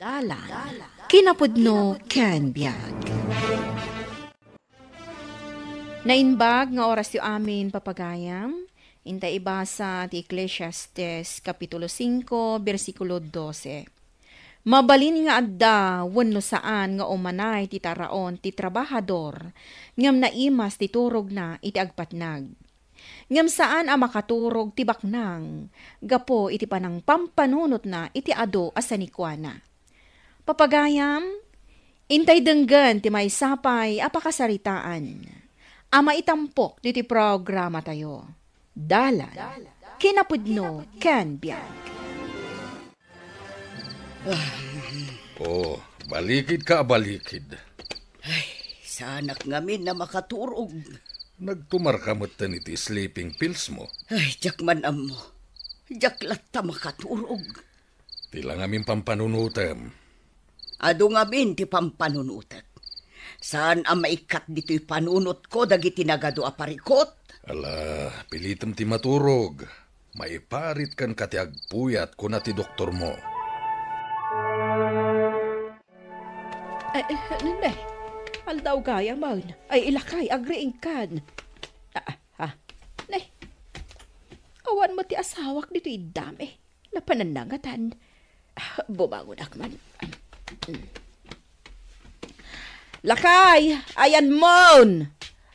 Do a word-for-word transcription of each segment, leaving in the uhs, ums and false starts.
Dalan. Kinapudno ken biag. Naimbag nga orasyo amin, papagayam. Intay ibasa ti Eclesiastes, Kapitulo singko, bersikulo dose. Mabalin nga adda wenno saan nga umanay ti taraon ti trabahador, ngem naimas ti turogna iti agpatnag. Ngem saan a makaturog ti baknang gapu iti panangpampanunotna iti adu a sanikuana. Papagayam, intay denggen ti maysa pay a pakasaritaan a maitampok ditoy programatayo. Dalan, kinapudno, ken biag. Oh, balikid ka, balikid. Ay, saanak ngamin a makaturog. Nagtumar ka metten iti sleeping pills mo. Ay, diak man ammo. Diak latta makaturog. Ti la ngamin pampanunotem. Adu ngamin ti pampanunotek. Saan a maikkat ditoy panunotko dagiti nagadu a parikut. Ala, pilitem ti maturog. Maiparit kenka ti agpuyat, kuna ti doktormo. Ay, ay, nene, aldaw gayam. Ay, ilakay, agriingkan. Ah, ah, ne. Awan met ti asawak ditoy iddam, eh. Napanannangatan. Ah, bumangonak man. Lakay, ayanmon!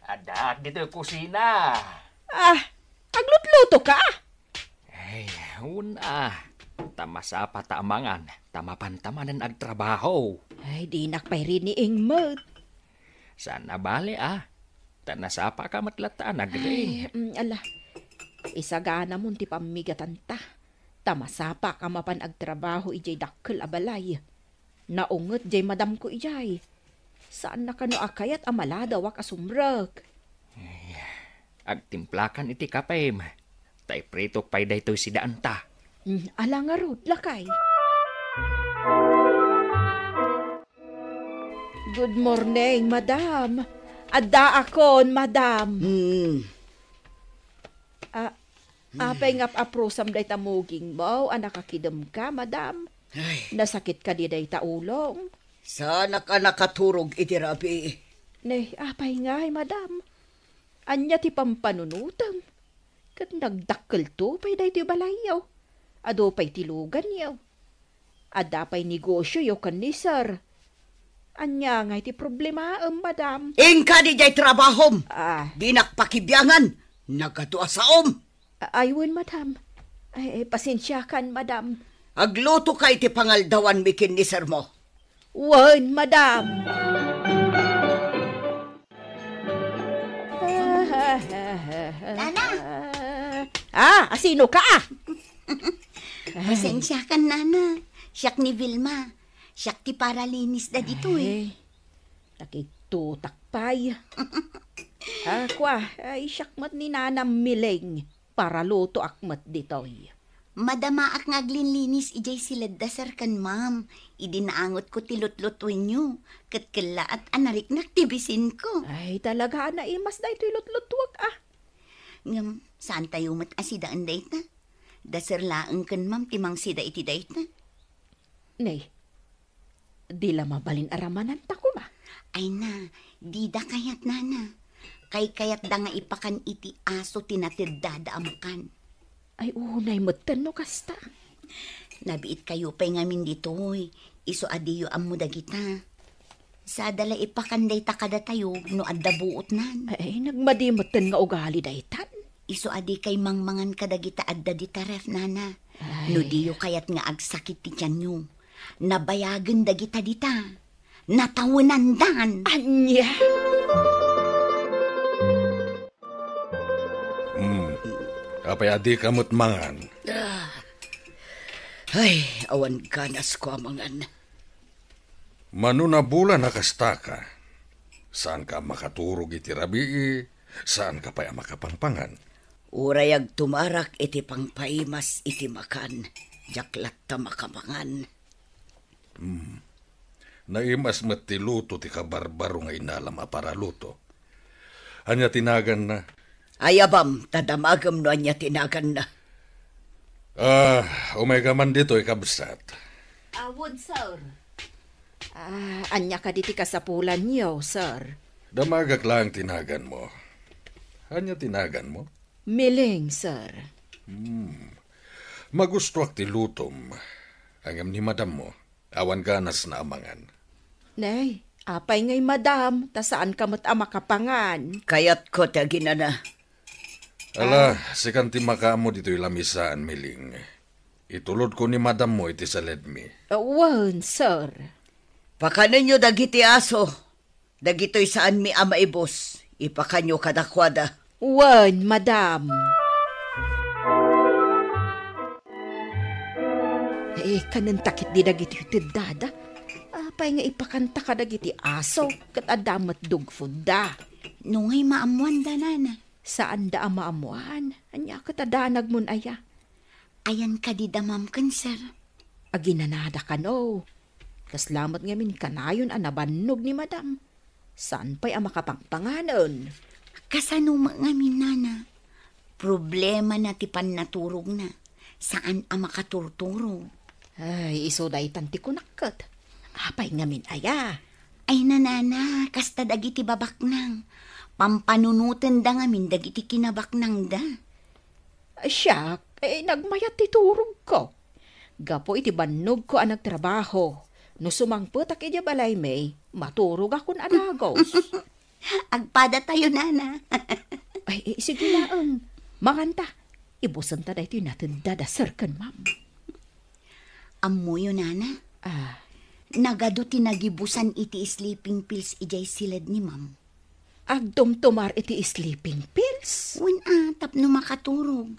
Addaak ditoy kusina. Ah, aglutluto ka? Ay, una. Ta masapa ta amangan, ta mapanta manen agtrabaho. Ay, dinak pay riniing met. Saan a bale, a. Ta nasapa ka met latta a nagri. Ay, mm, ala. Isaganamon ti pammigatanta. Ta masapa ka mapan agtrabaho idiay dakkel a balay. Naunget diay madamko idiay. Saanna kano a kayat a maladawak a sumrek. Ay, agtimplakan iti kapem. Ta ipritok pay daytoy sidaanta. Mm, ala ngarud, lakay. Good morning, madam. Addaakon, madam. Hmm. Ah, apay nga ap-aprosam dayta mugingmo a nakakidemka, madam? Ay. Nasakit kadi dayta ulom? Saanak a nakaturog iti rabii. Ne, apay ngay, madam? Ania ti pampanunotem? Ket nagdakkelto pay daytoy balayyo. Adu pay ti luganyo. Adda pay negosioyo ken ni Sir. Ania ngay ti problemaem, madam? Inka diay trabahom! Ah. Dinak pakibiangan! Nagadu a saom! A-, ay, wen, madam. Ay, ay, pasensiakan, madam. Aglutoka iti pangaldawanmi ken ni Sir mo. Wen, madam. Nana! Ah, asino ka, ah? Pasensiakan, Nana. Siak ni Vilma. Siak ti paralinis da ditoy. Ay, nakigtutak pay. Ah, kua, ay, siak met ni Nanam Miling. Paralutoak met ditoy. Madamaak nga aglinlinis idiay siled da Sir ken Ma'am. Idi naangotko ti lutlutuenyo, ket kellaat a nariknak ti bisinko. Ay, talaga a naimas daytoy lutlutuek, ah. Ngem, saantayo met a sidaen dayta. Da Sir laeng ken Ma'am ti mangsida iti dayta. Nay, di la mabalin a ramananta koma. Ay na, dida kayat, Nana. Kaykayatda nga ipakan iti aso ti nateddada a makan. Ay, unay metten no kasta. Nabiitkayo pay ngamin ditoy, isu a diyo ammo dagita. Sada la ipakan dayta kadatayo no adda buotnan. Ay, nagmadi metten nga ugali daytan. Isu a dikay mangmangan kadagita adda dita ref, Nana. Ay. No diyo kayat nga agsakit ti tianyo, nabayagen dagita dita. Natawenandan. Ania? Hmm. Apay a dika met mangan? Ah. Ay, awan ganasko a mangan. Mano nabulan a kastaka? Saanka a makaturog iti rabii, saanka pay a makapangpangan. Uray agtumarak iti pangpaimas iti makan, diak latta makamangan. Hmm. Naimas met ti luto ti kabarbaro nga inalam a paraluto. Ania ti naganna? Ayabam, ta damagem no ania ti naganna. Ah, umayka man ditoy, kabsat. Awan, sir. Ah, ania kadi ti kasapulanyo, sir? Damagak laeng ti naganmo. Ania ti naganmo? Miling, sir. Hmm. Magustoak ti lutom. Ngem ni madammo, awan ganasna a mangan. Nay, apay ngay madam, ta saanka met a makapangan? Kayatko ti aginana. Ala, sikan ti makaammo ditoy lamisaan, Miling. Itulodko ni madammo iti saledmi. Wen, sir. Pakanenyo dagiti aso. Dagitoy saanmi a maibus. Ipakanyo kadakuada. Wen, madam. Eh, kanenta ketdi dagitoy teddada. Apay nga ipakanta kadagiti aso, ket adda met dog foodda. No ngay maammoanda, nana. Saanda a maammoan. Ania ket a danagmon aya? Ayan kadi damam ken sir? Aginanada kano. Kasla met ngamin kanayon a nabannog ni madam. Saan pay a makapangpanganen? Kasano met ngamin, nana? Problemana ti pannaturogna. Saan a makaturturog. Ay, isu daytan ti kunak ket. Apay ngamin aya? Ay, nanana, kasta dagiti babaknang. Pampanunotenda ngamin dagiti kinabaknangda. Siak, eh, nagmayat ti turogko. Gapu iti bannogko a nagtrabaho, no sumangpetak idiay balaymi, maturogakon a dagos. Agpadatayo, nana. Ay, eh, sige laeng. Manganta. Ibusenta daytoy natedda da sir ken ma'am. Ammoyo, nana? Ah. Nagadu ti nagibusan iti sleeping pills idiay siled ni ma'am. Agtumtumar iti sleeping pills? Wen a, tapno makaturog.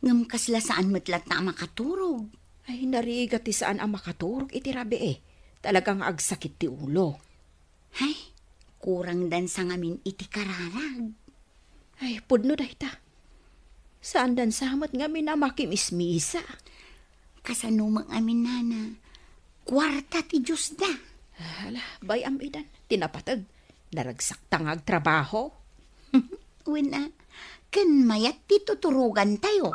Ngem kasla saan met latta a makaturog. Ay, narigat ti saan a makaturog iti rabii. Talaga nga agsakit ti ulo. Ay, kurang dansa ngamin iti kararag. Ay, pudno dayta. Saan dansa met ngamin a makimismisa. Kasano met ngamin, nana? Kuarta ti Diosda. Ala, bay-am idan. Ti napateg. Naragsakta nga agtrabaho. Wen a, ken mayat ti tuturogantayo.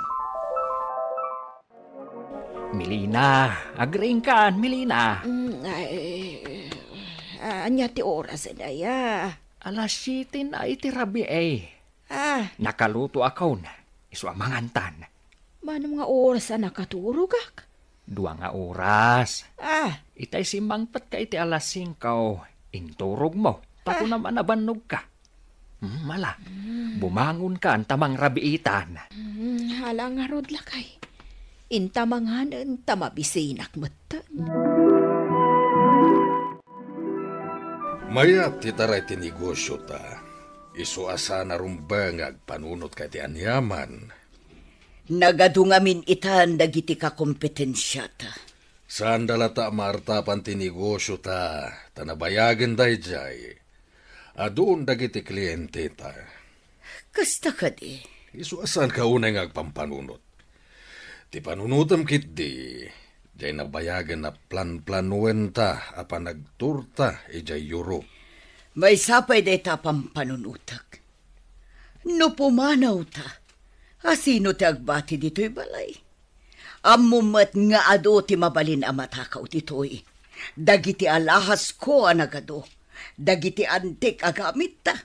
Milina, agriingkan, Milina. Mm, ay, ah, ania ti oras, daya? Alas siete na iti rabii, eh. Ah. Nakalutoakon, isu a mangantan. Manong nga oras a nakaturogak? Dua nga oras. Ah. Itay simmangpetka iti alas singko, inturogmo. Ta kunam a nabannogka. Hmm, ala. Bumangonkan ta mangrabiitan. Hmm, ala ngarud, lakay. Inta manganen ta mabisinak metten. Mayat ti taray ti negosiota. Isu a saan a rumbeng nga agpanunotka iti aniaman. Nagadu ngamin itan dagiti kakompetensiata. Saanda latta a maartapan ti negosiota, ta nabayagenda idiay. Adun dagiti klienteta. Kasta kadi? Isu a saanka unay nga agpampanunot. Ti panunotem ketdi, diay nabayagen a planplanuenta a panagturta idiay Europe. Maysa pay dayta a pampanunotek. No pumanawta, asino ti agbati ditoy balay? Ammom met nga adu ti mabalin a matakaw ditoy. Dagiti alahasko a nagadu, dagiti antik a gamitta.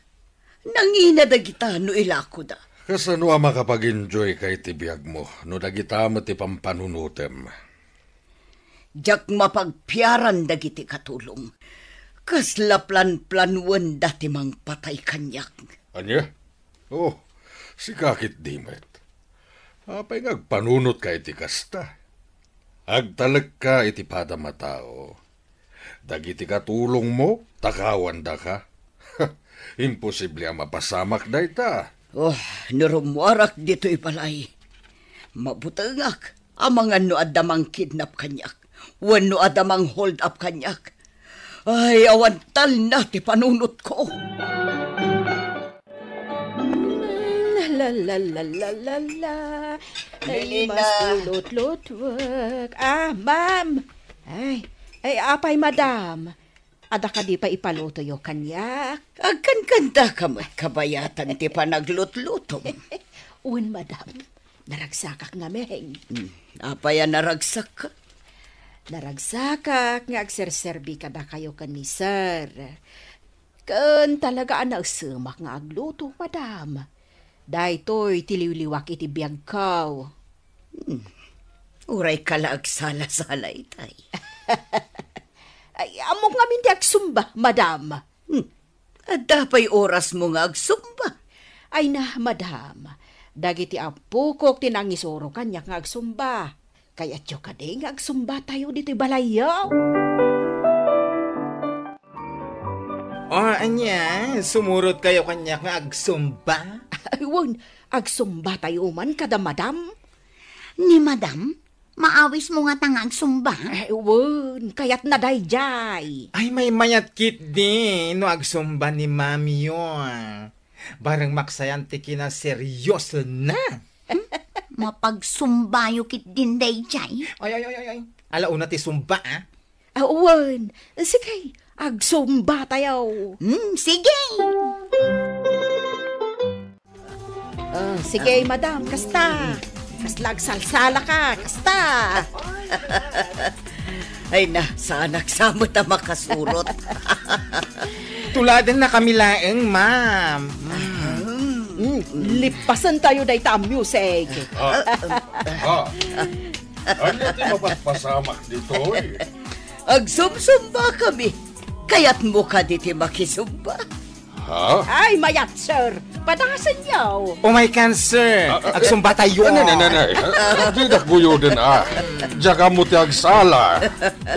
Nangina dagita no ilakoda. Kasano a makapag-enjoyka iti biagmo no dagita met ti pampanunotem? Diak mapagpiaran dagiti katulong. Kasla planplanuenda ti mangpatay kaniak. Ania? Oh, sika ketdi met. Apay nga agpanunotka iti kasta? Agtalekka iti padam a tao. Dagiti katulongmo, takawandaka. Imposible a mapasamak dayta. Oh, no rummuarak ditoy balay, mabutengak. Amangan no adda mangkidnap kaniak, wenno adda mang-hold up kaniak. Ay, awan talna ti panunotko. Mm, la, la, la, la, la, la. Ay, Melina. Mas lulutlutuek. Ah, ma'am. Ay, ay, apay, madam. Adda kadi pay ipalutoyo kaniak? Agkankantaka met kabayatan ti panaglutlutom. Wen, madam. Naragsakak ngamin. Hmm, apay a naragsak? Naragsakak nga agserserbi kadakayo ken ni Sir. Ken talaga a naesemak nga agluto, madam. Daytoy ti liwliwak iti biagko. Hmm. Uray ka la agsala-sala itay. Ay, ammok ngamin ti agsumba, madam. Hmm. Adda pay orasmo nga agsumba? Ay na, madam. Dagiti apokok ti nangisuro kaniak nga agsumba. Kayatyo kadi nga agsumbatayo ditoy balayyo? O, ania, sumurot kayo kaniak nga agsumba? Ay, wen, agsumbatayo man kada madam. Ni madam? Maawismo ngata nga agsumba? Eh, wen, kayatna daydiay. Ay, maymayat ketdi no agsumba ni mamiyo. Bareng maksayan ti kinaseryosona. Hmm? Mapagsumbayo ketdin daydiay? Ay, ay, ay, ay, ay. Ala una ti sumba, ah. Ah, wen. Sige, agsumba tayo. Hmm, sige. Ah, sige, madam, kasta. Kasla agsalsala ka, kasta. Ay na, saanak sa met a makasurot. Tuladen na kami laeng, ma'am. Mm. Mm, lipasen tayo dayta a music. Ah, ah, ania ti mapaspasamak ditoy? Agsumsumba kami. Kayatmo kadi ti makisumba? Ha? Ay, mayat, sir. Padasenyo. Oh my God, sir. Ah, ah, agsumba tayo. Nay, nay, nay, nay. Ah, didak guyoden, ah. Diak ammo ti agsala.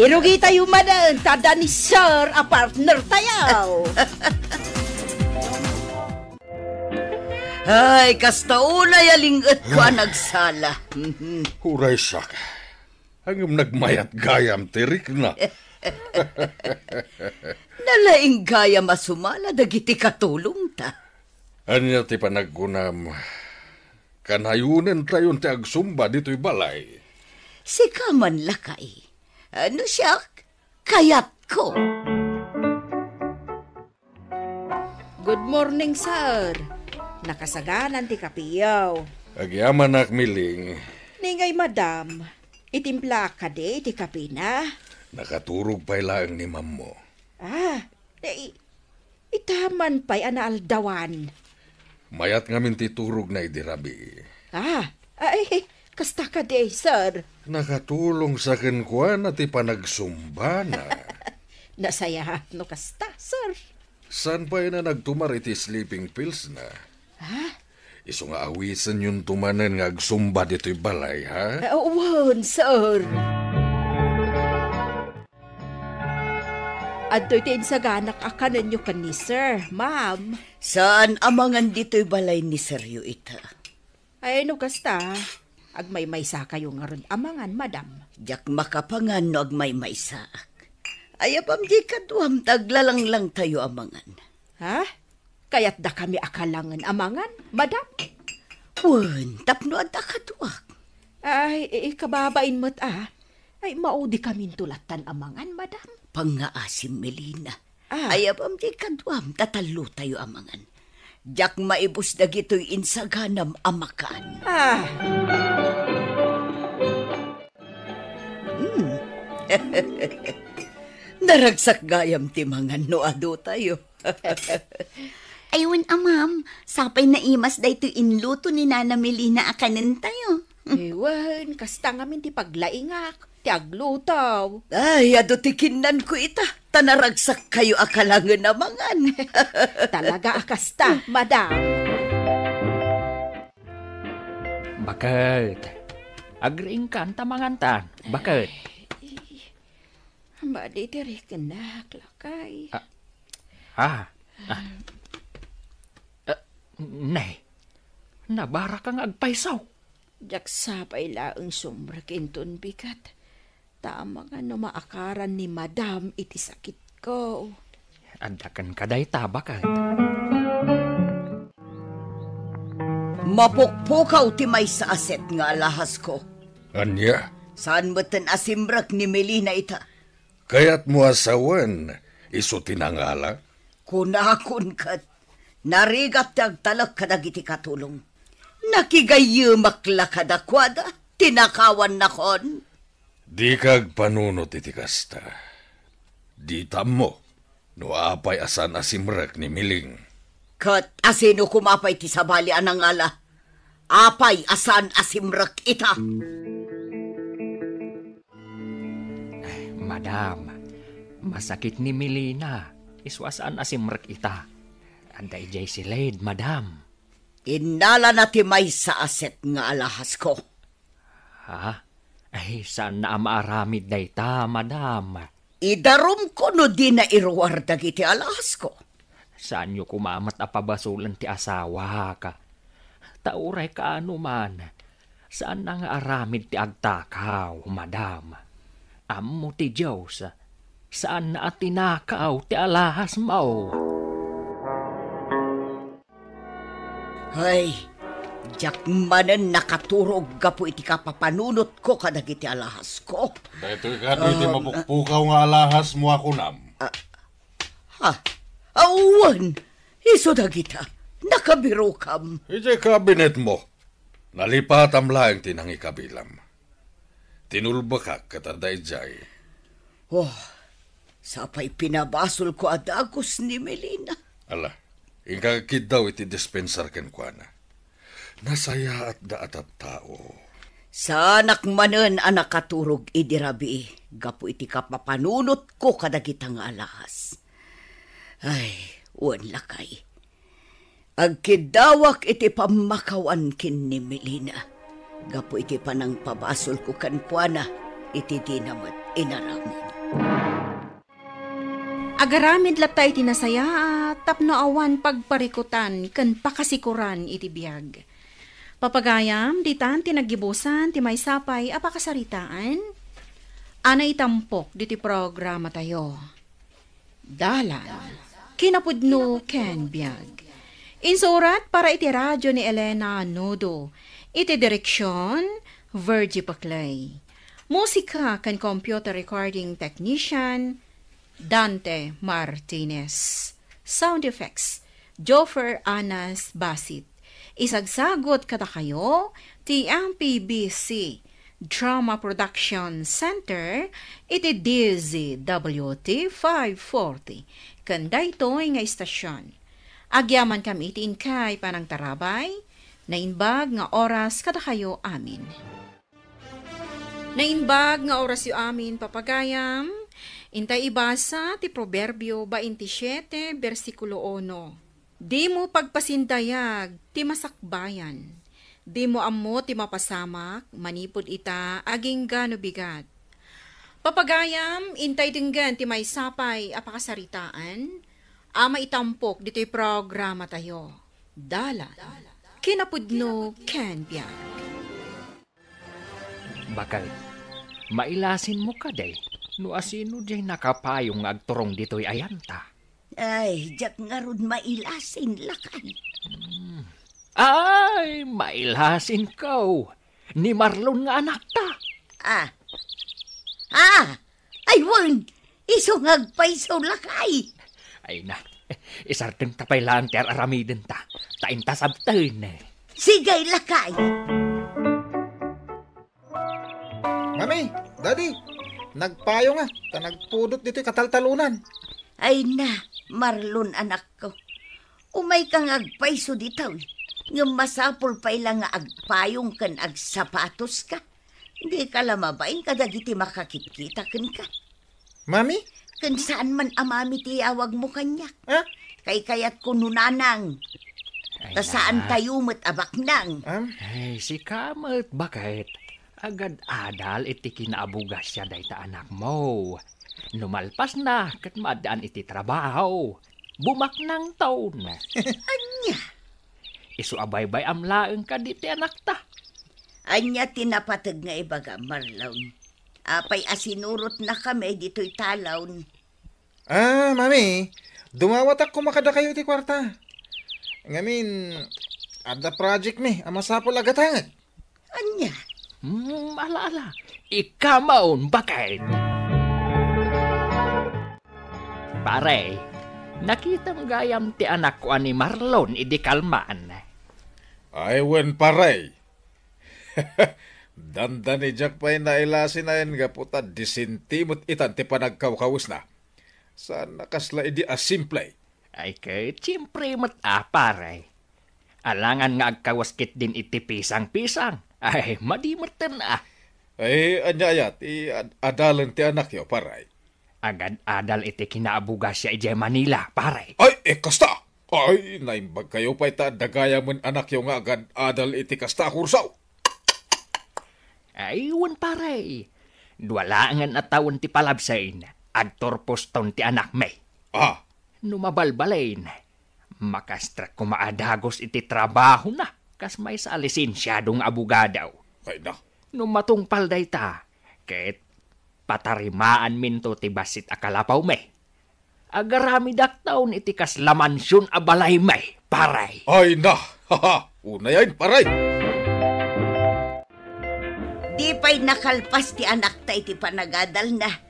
Irugi tayo manen, ta adda ni sir a partner tayo. Ay, kasta unay a ling-etko a nagsala. Uray siak. Ngem nagmayat gayam ti rikna. Nalaing gayam a sumala dagiti katulongta. Ania ti panagkunam? Kanayonentayon ti agsumba ditoy balay. Sika man, lakay. No siak, kayatko. Good morning, sir. Nakasaganan ti kapiyo. Agyamanak, Miling. Ni ngay, madam, itimplaak kadi iti kapina? Nakaturog pay laeng ni mammo. Ah, eh, ita man pay a naaldawan. Mayat ngamin ti turogna idi rabii. Ah, ay, kasta kadi, sir. Nakatulong sa kenkuana ti panagsumbana. Nasayaat no kasta, sir. Saan pay a nagtumar iti sleeping pills na? Ha? Isu nga awisenyon to manen nga agsumba ditoy balay, ha? Ah, wen, sir. Adtoy ti insaganak a kanenyo ken ni sir, ma'am. Saan a mangan ditoy balay ni siryo ita? Ay, no kasta, agmaymaysakayo ngarud a mangan, madam. Diak makapangan no agmaymaysaak. Ayabam di kaduam ta aglalanglangtayo a mangan. Ha? Kayatdakami a kalangen a mangan, madam? Wen, tapno adda kaduak. Ay, i-, ikababain met a. Ay, maudikaminto lattan a mangan, madam. Pangngaasim, Melina. Ah. Ayabam ti kaduam, ta tallotayo a mangan. Diak maibus dagitoy insaganam a makan. Ah. Hmm. Naragsak gayam ti mangan no adu tayo. Ay, wen a, ma'am, sapay naimas daytoy inluto ni Nana Melina a kanen tayo. Ay, wen, kasta ngamin ti paglaingak, ti agluto. Ay, adu ti kinnanko ita, ta naragsak kayo a kalangen a mangan. Talaga a kasta, madam. Baket. Agriingkan ta mangantan. Baket. Madi ti rikennak, lakay. Ah. Ah. Ah. Ah, ne. Nabaraka nga agpayso. Diak sapay laeng sumrek inton bigat. Ta amangan no maakaran ni madam iti sakitko. Adda kenka dayta, baket. Mapukpukaw ti maysa a set nga alahasko. Ania? Saan metten a simrek ni Melina ita. Kayatmo a sawen, isu ti nangala? Kunakon ket, narigat ti agtalek kadagiti katulong. Nakigayyemak la kadakuada, tinakawannakon. Dika agpanunot iti kasta. Dita ammo no apay a saan a simrek ni Miling. Ket asino koma pay ti sabali a nangala? Apay a saan a simrek ita? Madam, masakit ni Melina. Isu a saan a simrek ita. Adda idiay siled, madam. Innalana ti maysa a set nga alahasko. Ha? Ay, saanna a maaramid dayta, madam. Idarumko no dina iruar dagiti alahasko. Saanyo koma met a pabasolen ti asawak. Ta uray kaano man, saanna nga aramid ti agtakaw, madam. Ammo ti Dios, saanna a tinakaw ti alahasmo. Ay, diak manen nakaturog gapu iti kapapanunotko kadagiti alahasko. Daytoy kadi ti Um, mapukpukaw nga alahasmo a kunam. Ah, ha? Awan, isu dagita. Nakabirokam. Idiay kabinetmo. Nalipatam laeng ti nangikabilam. Tinulbekak ket adda idiay. Oh, sapay pinabasolko a dagus ni Melina. Ala, inka kiddaw iti dispensar kenkuana. Nasayaatda a tattao. Saanak manen a nakaturog idi rabii gapu iti kapapanunotko kadagita nga alahas. Ay, wen lakay. Agkiddawak iti pammakawan ken ni Melina gapu iti panangpabasolko kenkuana iti dina met inaramid. Agaramid latta iti nasayaat tapno awan pagparikutan ken pakasikoran iti biag. Papagayam, ditan ti naggibusan ti maysa pay a pakasaritaan a naitampok ditoy programatayo. Dalan, kinapudno ken biag. Insurat para iti radio ni Elena Nudo. Iti direksyon, Virgie Paclay. Musika ken computer recording technician, Dante Martinez. Sound effects, Joffer Anas Basit. Isagsagut kadakayo ti M P B C Drama Production Center iti D Z W T five forty ken daytoy nga istasyon. Agyamankami iti inkay panangtarabay, naimbag nga oras kadakayo amin. Naimbag nga orasyo amin, papagayam. Intay ibasa ti Proverbio baintisiete, bersikulo uno. Dimo pagpasindayag ti masakbayan. Dimo ammo ti mapasamak, manipud ita agingga no bigat. Papagayam, intay denggen ti maysa pay a pakasaritaan a maitampok ditoy programatayo. Dalan, kinapudno ken biag. Bakal, mailasinmo kadi no asino diay nakapayong nga agturong ditoy ayanta? Ay, diak ngarud mailasin, lakay. Hmm. Ay, mailasinko. Ni Marlon nga anakta. Ah. Ah! Ay, wen! Isu nga agpayso, lakay! Ay na, isardengta pay laeng ti ar-aramidenta, ta inta sabten. Sige, lakay! Mami, Daddy, nagpayong a, ta nagpudot ditoy kataltalonan. Ay na, Marlon, anakko. Umayka nga agpayso ditoy, ngem masapul pay la nga agpayong ken agsapatoska. Dika la mabain kadagiti makakitkita kenka. Mami? Ken saan man a mami ti awagmo kaniak. Ha? Kaykayatko no nanang. Ay, ta saan na. Tayo met a baknang. Am? Ay, sika met, baket. Agad-adal iti kinaabugasya dayta anakmo. No malpasna, ket maaddaan iti trabaho. Bumaknangton. Ania? Isu a baybay-am laeng kadi ti anakta. Ania ti napateg nga ibagam, Marlon? Apay a sinurotnakami ditoy talon? Ah, mami, dumawatak koma kadakayo iti kuarta. Ngamin, adda project mi a masapul a gatangen. Ania? Hmm, ala, ala. Ikaw maon, baket. Pare, nakitam gayam ti anakko a ni Marlon idi kalman. Ay, wen, pare. Dandani diak pay nailasi nayen gapu ta disente met itan ti panagkawkawesna. Saan a kasla idi a simple. Ay ket, siempre met a, pare. Alangan nga agkawes ketdin iti pisang-pisang. Ay, madi metten a. Ay, ania aya ti ad-, adalen ti anakyo, pare? Agad-adal iti kinaabugasia idiay Manila, pare. Ay, eh, kasta! Ay, naimbag kayo pay ta adda gayamen anakyo nga agad-adal iti kasta a kurso. Ay, wen, pare. Dua laengen a tawen ti palabsen, agturposton ti anakmi. Ah. No mabalbalin, makastrak koma a dagus iti trabahona, kas maysa a lisensiado nga abogado. Ay na. No matungpal dayta, ket patarimaanminto ti bassit a kalapawmi. Agaramidakton iti kasla mansion a balaymi, pare. Ay na! Haha! Unayen, pare! Di pay nakalpas ti anakta iti panagadalna.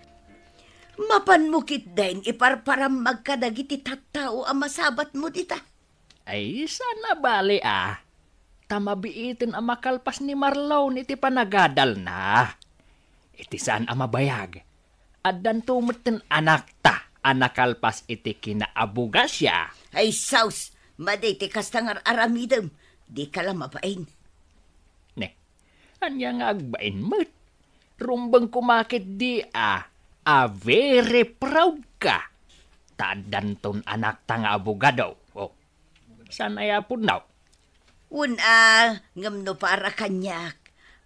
Mapanmo ketdin iparparammag kadagiti tattao a masabatmo dita. Ay, saan a bale a. Ta mabiiten a makalpas ni Marlon iti panagadalna. Iti saan a mabayag, addanto metten anakta a nakalpas iti kinaabugasia. Ay, sus! Madi ti kasta nga ar-aramidem. Dika la mabain. Ne, ania nga agbain met? Rumbeng koma ketdi a, a very proud ka. Ta addanton anakta nga abogado. Oh, saan aya a pudno? Wen a, ngem no para kaniak,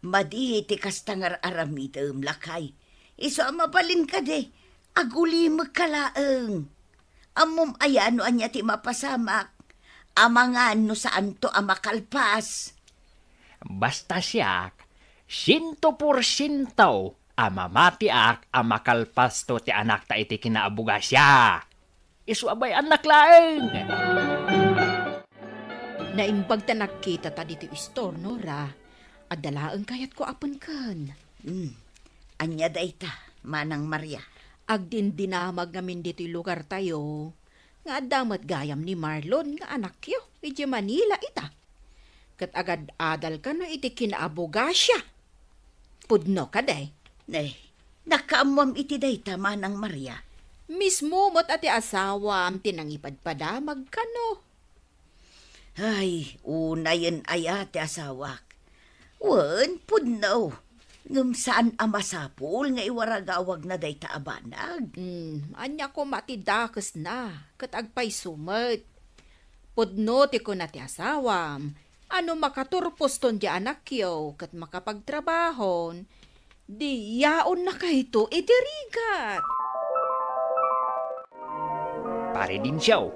madi ti kasta nga ar-aramidem, lakay. Isu a mabalin kadi, agulimekka laeng. Ammom aya no ania ti mapasamak? Amangan no saanto a makalpas. Basta siak, siento porsiento a mamatiak a makalpasto ti anakta iti kinaabugasia. Isu a bay-annak laeng. Naimbag ta nagkitata ditoy istor, Nora. Adda laeng kayatko a penken. Hmm. Ania dayta, Manang Maria? Agdindinamag ngamin ditoy lugartayo nga adda met gayam ni Marlon nga anakyo idiay Manila ita. Ket agad-adal kano iti kinaabugasia. Pudno kadi? Nay, nakaammoam iti dayta, Manang Maria. Mismo met a ti asawam ti nangipadpadamag kano. Ay, unayen aya ti asawak. Wen, pudno. Ngem saan a masapul nga iwaragawagna dayta a banag. Hmm, ania koma ti dakesna, ket agpayso met. Pudno ti kuna ti asawam, a no makaturposton ti anakyo ket makapagtrabahon, di yaonnakayto iti rigat. Pare Dincio,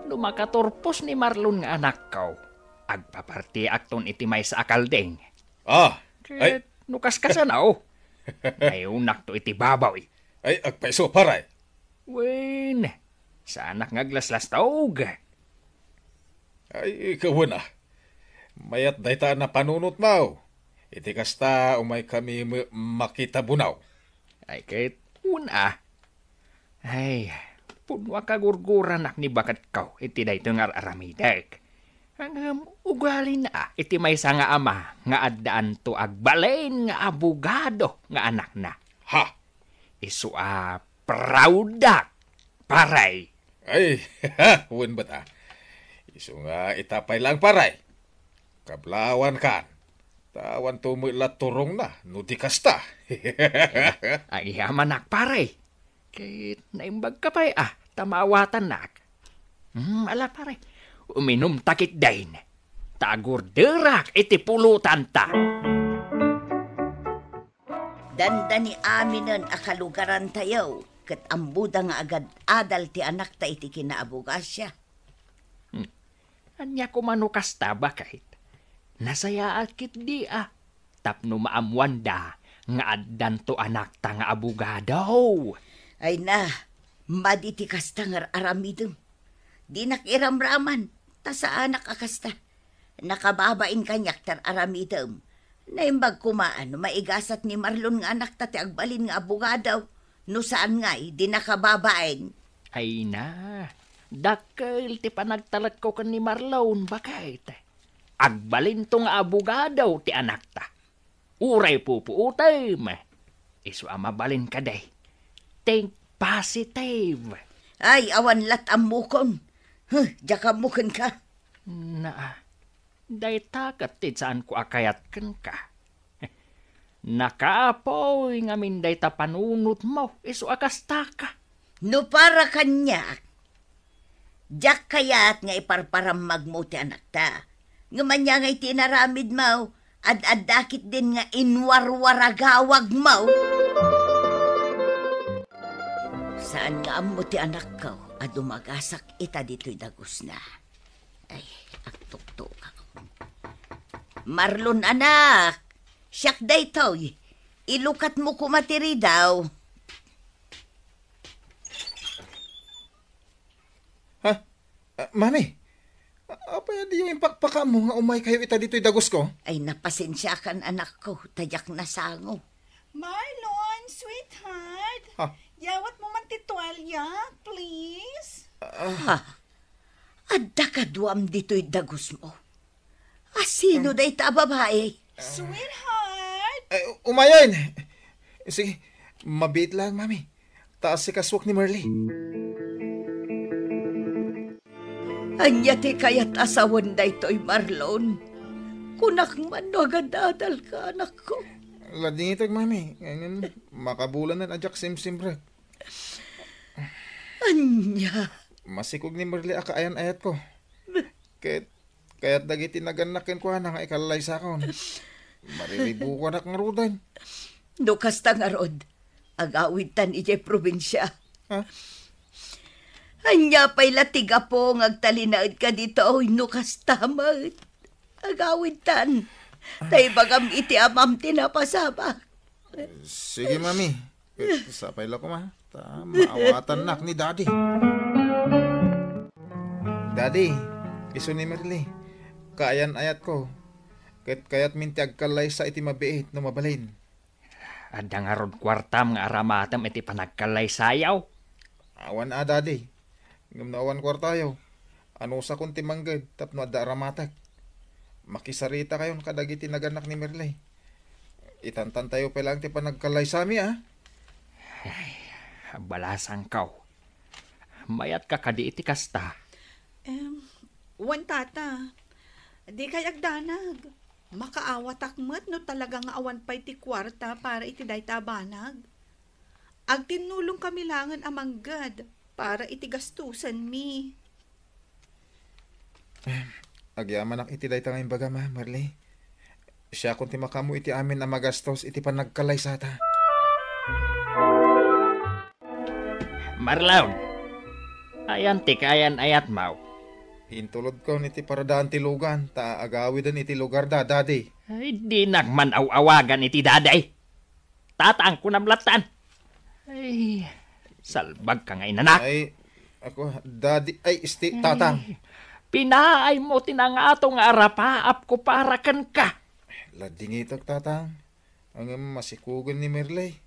no makaturpos ni Marlon nga anakko, agpapartiakton iti maysa a kalding. Ah, ay. Ket no kaskasano, nayonakto iti baboy. Ay, agpayso, pare. Wen, saanak nga aglaslastog. Ay, ikaw na. Mayat dayta a napanunotmo. Iti kasta, umaykami me-, makitabunaw. Ay, ket, wen a. Ay, pudno a kagurguranak ni baketko iti daytoy nga ar-aramidek. Ngem ugalina iti maysa nga ama nga addaanto agbalin nga abogado nga anakna. Ha? Isu a proud-ak, pare. Ay, wen met a. Isu nga ita pay laeng, pare. Kablawankan. Ta awanto met la turongna no di kasta. Ay, agyamanak, pare. Ket naimbagka pay a ta maawatannak. Hmm, ala, pare. Uminumta ketdin. Ta agurderak iti pulotanta. Dandani aminen a kalugarantayo, ket ammoda nga agad-adal ti anakta iti kinaabugasia. Hmm. Ania koma no kasta, baket? Nasayaat ketdi a tapno maammoanda nga addanto anakta nga abogado. Ay na, madi ti kasta nga ar-aramidem. Dinak iramraman, ta saanak a kasta. Nakababain kaniak ti ar-aramidem. Naimbag koma no maigasat ni Marlon nga anakta ti agbalin nga abogado, no saan ngay, di nakababain. Ay na, dakkel ti panagtalekko ken ni Marlon, baket. Agbalinto nga abogado ti anakta. Uray pupuotem. Isu a mabalin kadi. Think positive. Ay, awan lat ammokon. Huh, diak ammo kenka. Naa, dayta ket ti saanko a kayat kenka. Nakapoy ngamin dayta panunotmo, isu a kastaka. No para kaniak, diak kayat nga iparparammagmo ti anakta. Ngem ania ngay ti inaramidmo, ad-adda ketdin nga inwarwaragawagmo. Saan nga ammo ti anakko a dumagasak ita ditoy dagusna. Ay, agtuktokak. Marlon, anak, siak daytoy. Ilukatmo koma ti ridaw. Ha? Ah, mami, a-, apay a diyo impakpakaammo nga umaykayo ita ditoy dagusko? Ay, napasensiakan, anakko, ta diak nasango. Marlon, sweetheart, Ha? Yawatmo man ti tualya, please. Ah. Ha? Adda kaduam ditoy dagusmo? A sino dayta a babai? Sweetheart! Eh, umayen! Sige, mabiit lang, mami. Ta asikasuak ni Merly. Ania ti kayat a sawen daytoy, Marlon? Kunak man no agadadalka, anakko. Ladingitag, mami. Ngem, makabulanen a diak simsimrek. Ania? Masikog ni Merly a kaayan-ayatko. Ket kayat dagiti nagannak kenkuana nga ikallaysakon. Mariribukonak ngaruden. No kasta ngarud, agawidtan idiay probinsia. Ha? Ania pay la ti gapu nga agtalinaedka ditoy no kasta met? Agawidtan. Ta ibagam iti amam ti napasamak. Sige, mami. Ket sapay la koma, ta maawatannak ni Daddy. Daddy, isu ni Merly, kaayan-ayatko. Ket kayatmin ti agkallaysa iti mabiit no mabalin. Adda ngarud kuartam nga aramatem iti panagkallaysayo? Awan a, Daddy. Ngem no awan kuartayo, anusakon ti mangged tapno adda aramatek? Makisaritakayon kadagiti nagannak ni Merly. Itantantayo pay laeng ti panagkallaysami, a? Ay, balasangko. Mayatka kadi iti kasta? Em, wen, Tata. Dikay agdanag. Makaawatak met no talaga nga awan pay ti kuarta para iti dayta a banag. Agtinnulongkami laengen a mangged para iti gastusenmi. Agyamanak iti dayta nga imbagam, a, Merly. Siakon ti makaammo iti amin a magastos iti panagkallaysata. Marlon, ayan ti kaayan-ayatmo? Intulodkon iti paradaan ti lugan ta agawiden iti lugarda, Daddy. Ay, dinak man aw-awagan iti Daddy. Tatang, kunam lattan. Ay, salbagka nga inanak. Ay, ako, Daddy, ay, isti, Tatang. Ay, pinaaymo ti nangato nga arapaapko para kenka. Ladingitek, Tatang. Ngem masikugen ni Merly.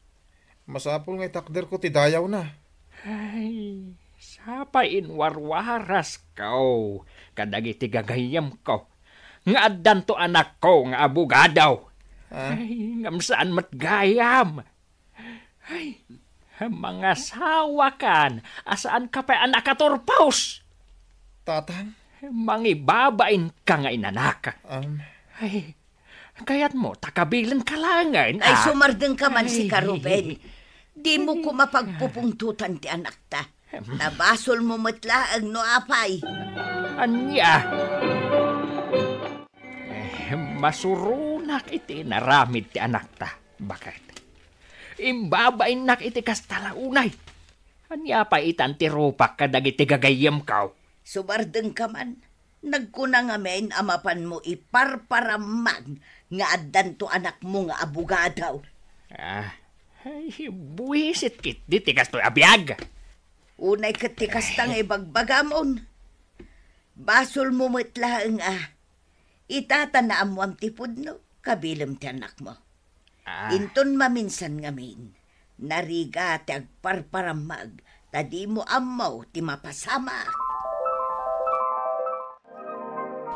Masapul nga itakderko ti dayawna. Ay, sapay inwarwarasko kadagiti gagayyemko nga addanto anakko nga abogado. Ah? Ay, ngem saan met gayam. Ay, mangasawakan a saanka pay a nakaturpos. Tatang? Mangibabainka nga inanak. Um. Ay, kayatmo ta kabilenka laengen, a? Ay, sumardengka man, sika, Ruben. Dimo koma pagpupungtotan ti anakta. Ta basolmo met laeng no apay. Ania? Eh, masuronak iti inaramid ti anakta. Baket imbabainnak iti kasta la unay. Ania pay itan ti rupak kadagiti gagayyemko? Sumardengka man. Nagkuna ngamin a mapanmo iparparammag nga addanto anakmo nga abogado. Ah, ay, buwisit ketdi ti kastoy a biag. Unay ket ti kasta nga ibagbagamon. Basolmo met laeng a ita ta naammoam ti pudno, kabilem ti anakmo. Ah. Inton maminsan ngamin, narigat ti agparparammag, ta dimo ammo ti mapasamak.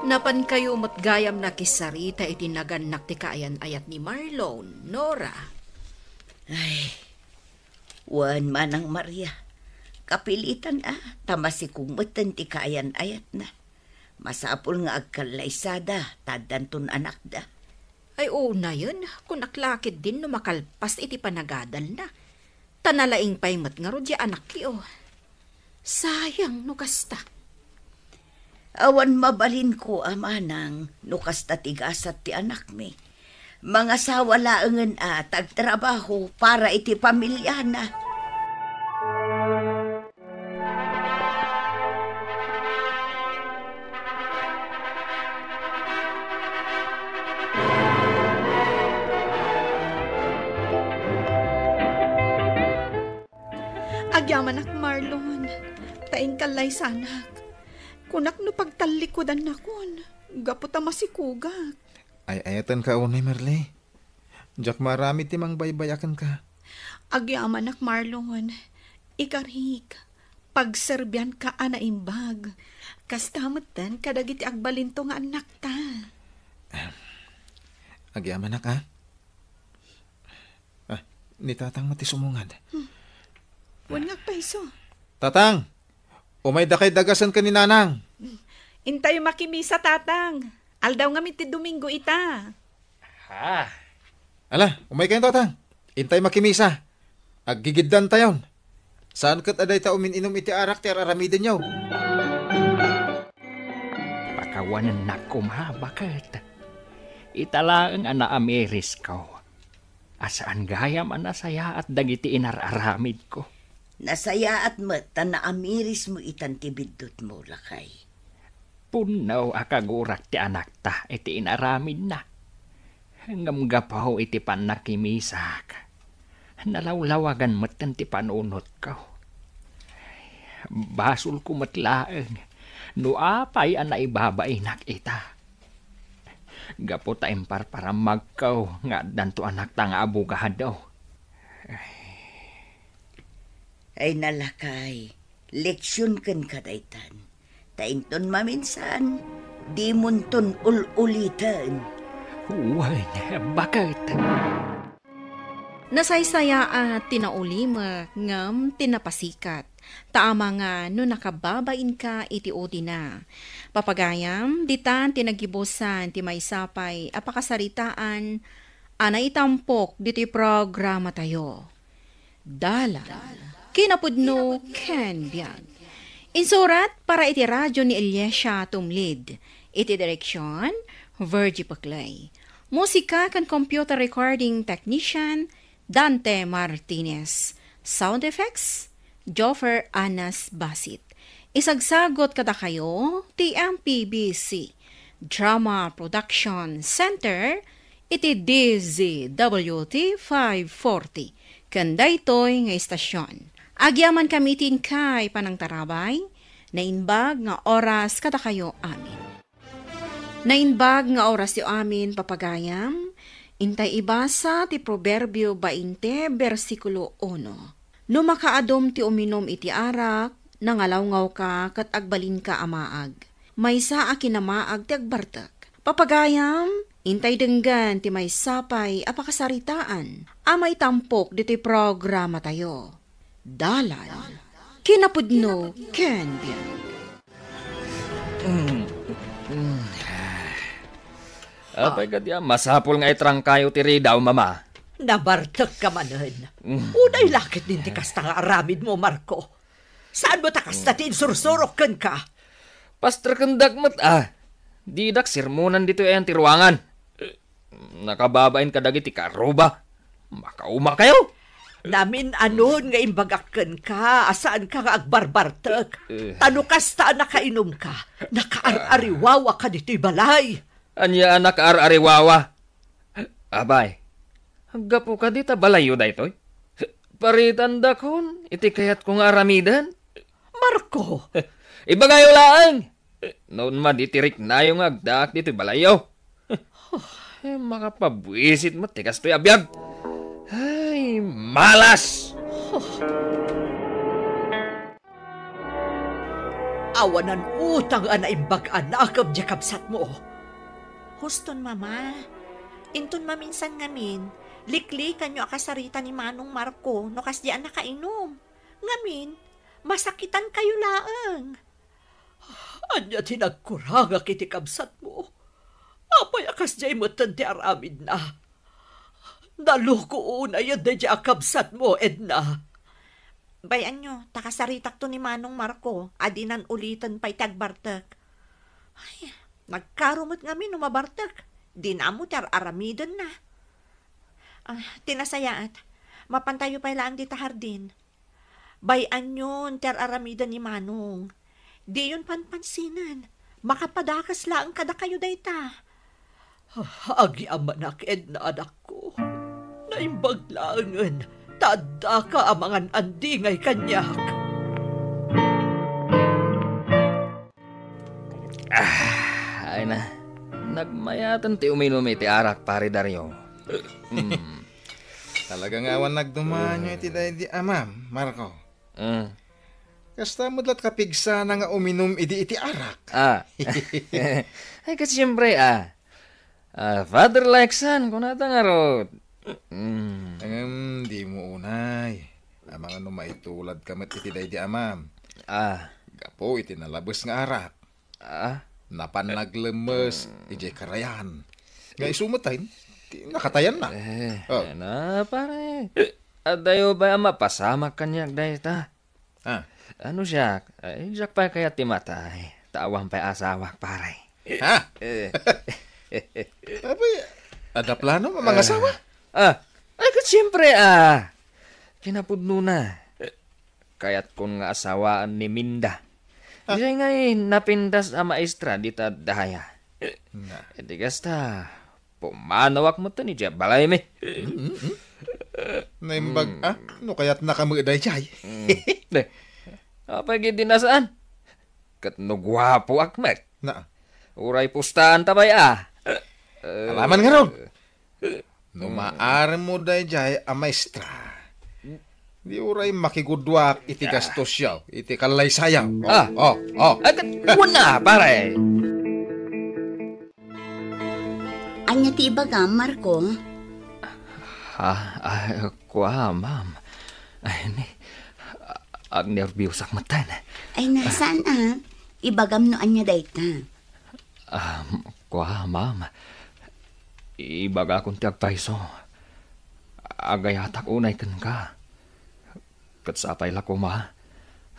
Napankayo met gayam nakisarita iti nagannak ti kaayan-ayat ni Marlon, Nora. Ay, wen, Manang Maria. Kapilitan a, ta masikog metten ti kaayan-ayatna. Masapul nga agkallaysada, ta addanton anakda. Ay, unayen, kunak la ketdin no makalpas iti panagadalna. Ta nalaing pay met ngarud ya anakyo. Sayang no kasta. Awan mabalinko a manang no kasta ti gasat ti anakmi. Mangasawa laengen a ta agtrabaho para iti pamiliana. Agyamanak, Marlon, ta inkallaysanak. Kunak no pagtallikudannakon, gapu ta masikugak. Ay-ayatenka unay, Merle. Diak maaramid ti mangbaybay-a kenka. Agyamanak, Marlon. Ikarik, pagserbianka a naimbag. Kasta metten kadagiti agbalinto nga annakta. Agyamanak, a? Ah, ni Tatang met ti sumungad. Hmm. Wen nga agpayso. Tatang! Umay dakay dagasen ken ni Nanang. Intay makimisa, Tatang. Aldaw ngamin ti Domingo ita. Ha? Ala, umay kayon, Tatang. Intay makimisa. Aggigiddantayon. Saan ket a dayta umin-inum iti arak ti ar-aramidenyo. Pakawanennak koma, baket. Ita laeng a naamirisko. A saan gayam a nasayaat dagiti inar-aramidko. Nasayaat met ta naamirismo itan ti biddutmo, lakay. Punnaw a kagurak ti anakta iti inaramidna. Ngem gapu iti pannakimisak, nalawlawagan metten ti panunotko. Basolko met laeng no apay a naibabainak ita. Gapu ta imparparammagko nga addanto anakta nga abogado. Ay, nalakay, leksion kenka daytan. Ta inton maminsan, dimonton ul-uliten. Wen, baket. Nasaysayaat ti naulimek ngem ti napasikat, ta amangan no nakababainka iti udina. Papagayam, ditan ti nagibusan ti maysa pay a pakasaritaan a naitampok ditoy programatayo. Dalan, kinapudno ken biag. Insurat para iti radyo ni Eliesa Tumlid. Iti direksyon, Virgie Paclay. Musika ken computer recording technician, Dante Martinez. Sound effects, Joffer Anas Basit. Isagsagot kadakayo ti M P B C Drama Production Center iti D Z W T five forty ken daytoy nga istasyon. Agyamankami iti inkay panangtarabay, naimbag nga oras kadakayo amin. Naimbag nga orasyo amin, papagayam, intay ibasa ti Proverbio bainte, bersikulo uno. No makaadum ti uminum iti arak, nangalawngaw ka ket agbalinka a maag. Maysa a kinamaag ti agbartek. Papagayam, intay denggen ti maysa pay a pakasaritaan a maitampok ditoy programatayo. Dalan, kinapudno, ken biag. Mm. Mm. Apay kadi a masapul nga itrangkayo ti ridaw, Mama? Nabartek ka manen. Mm. Unay la ketdin ti kasta nga aramidmo, Marco. Saanmo ta kasta ti insursurok kenka? Pasterkendak met a. Didak sermonan ditoy ayan ti ruangan. Nakababain kadagiti karuba. Makaumakayo! Namin-anon nga imbagak kenka a saanka nga agbarbartek. Eh. Ta no kasta a nakainumka, nakaar-ariwawaka ditoy balay. Ania a nakaar-ariwawa? Abay, gapu kadi ta balayyo daytoy? Paritandakon iti kayatko nga aramiden? Marco! Ibagayo laeng! No madi ti riknayo nga agdaak ditoy balayyo. Eh, makapabuisit met ti kastoy a biag. Ay, malas! Awanan utang a naimbag a nakem diay kabsatmo. Huston, Mama. Inton maminsan ngamin, liklikanyo a kasarita ni Manong Marco no kasdiay a nakainom. Ngamin, masakitankayo laeng. Ania ti nagkurangak iti kabsatmo? Apay a kasdiay metten ti aramidna? Naloko unay daydiay a kabsatmo, Edna. Bay-anyo, ta kasaritakto ni Manong Marco a dinan uliten pay ti agbartek. Ay, nagkaro met ngamin no mabartek. Dina ammo ti ar-aramidenna. Ah, ti nasayaat, mapantayo pay laeng dita hardin. Bay-anyon ti ar-aramiden ni Manong. Diyon panpansinen. Makapadakes laeng kadakayo dayta. Ah, agyamanak, Edna, anakko. Naimbag laengen ta addaka a mangan-andingay kaniak. Ah, ay na. Nagmayaten ti uminum iti arak, Pare Dario. Mm. Talaga nga awan nagdumanyo iti daydi amam, Marco. Mm. Kasta met la't kapigsana nga uminum idi iti arak. Ah. Ay, ket siyempre, ah. Ah, father like son, kunata ngarud. Mm. Ngem, di mo unay. Amangan no maitulad ka met iti daydi amam. Ah. Gapu iti nalabes nga arak. Ah? Napan naglemmes idiay karayan. Nga isu met ay, ti nakatayanna. Eh, Oh. Ay na, pare. Adayo pay a mapasamak kaniak dayta? Ah. Ano siak? Ay, siak pay kayat ti matay. Ta awan pay asawak, pare. Ha? Eh. Apay, adda plano a mangasawa? Ah. Ay, ket siyempre, ah. Kinapudnona. Kayatkon nga asawaan ni Minda. Ah. Idiay ngay napintas a maestra dita daya. Na. Iti kasta, pumanawak metten idiay balaymi. Mm, mm, mm. Naimbag, Mm. ah, no kayatna ka met daydiay. Mm. Eh, apay gid di nasaan? Ket no guapoak met. Na. Uray pustaanta pay a. Eh. Alaman ngarud. No Mm. maaram mo daydiay a maestra, di uray makiguduak iti Ah. gastos yaw, iti kallaysayaw. Oh, Ah. oh, oh. Ay, ket, kuna, pare. Ania ti ibagam, Marco? Ha? Ay, kua, ma'am. Ay, ni, agnerbiusak metten. Ay, nasaan, ah? Ibagam no ania dayta. Ah, kua, ma'am. Ibagakon ti agpayso. Agayatak unay kenka. Ket sapay la koma,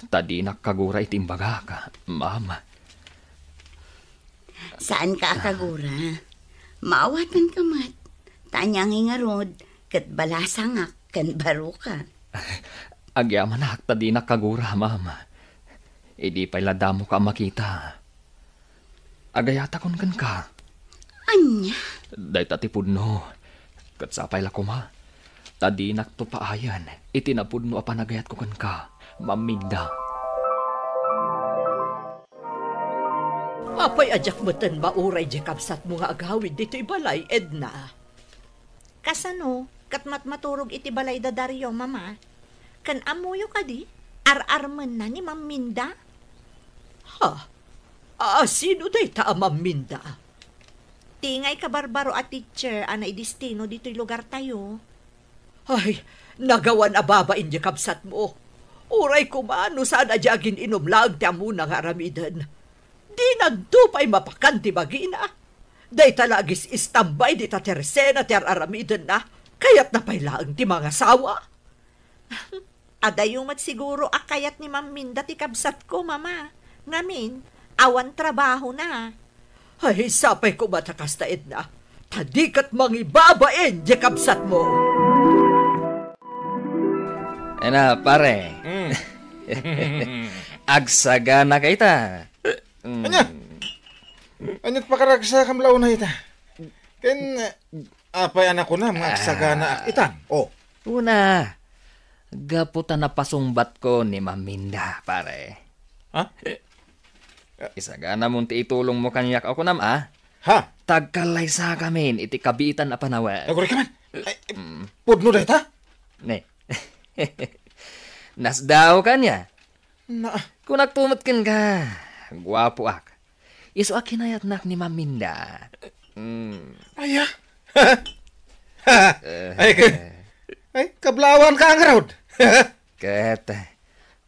ta dinak kagura iti imbagak, ma'am. Saanka a kagura. Maawatanka met. Ta ania ngay ngarud, ket balasangak ken baruka. Agyamanak ta dinak kagura, ma'am. Idi pay la damoka a makita. Agayatakon kenka. Ania? Dayta ti pudno. Ket sapay la koma, ta dinakto paayen iti napudno a panagayatko kenka, Ma'am Minda. Apay a diak metten mauray diay kabsatmo nga agawid ditoy balay, Edna? Kasano? Ket matmaturog iti balay da Dario, Mama. Ken ammoyo kadi, ar-armenna ni Ma'am Minda? Ha? A, sino dayta a Ma'am Minda? Ti ngay kabarbaro a teacher a naidistino ditoy lugartayo. Ay, nagawan a babain diay kabsatmo. Uray koma no saan a diay agin-inum laeng ti ammona nga aramiden. Dinanto pay mapakan ti bagina. Dayta la agis-istambay dita ti resena ti ar-aramidenna, kayatna pay laeng ti mangasawa. Adayo met siguro a kayat ni Ma'am Minda ti kabsatko, Mama. Ngamin, awan trabahona. Ay, sapay koma ta kasta, Edna. Ta di ket mangibabain diay kabsatmo. Ena, pare. Mm. Agsagana ka ita. Mm. Ania? Ania't pakaragsakam la unay ita? Ken, apay a nakunam nga agsaganaak itan? Oh. Una, gapu ta napasungbatko ni Ma'am Minda, pare. Ha? Isaganamon ti itulongmo kaniak a kunam, a? Ha? Tagkallaysakamin iti kabiitan a panawen. Aguray ka man. Ay, Mm. pudno dayta? Ne. Nasdaaw kaniak. Na, Kunakto met kenka, guapoak. Isu a kinayatnak ni Ma'am Minda. Mm. Aya? Ay, ka-, ay, kablaawanka ngarud. Ket,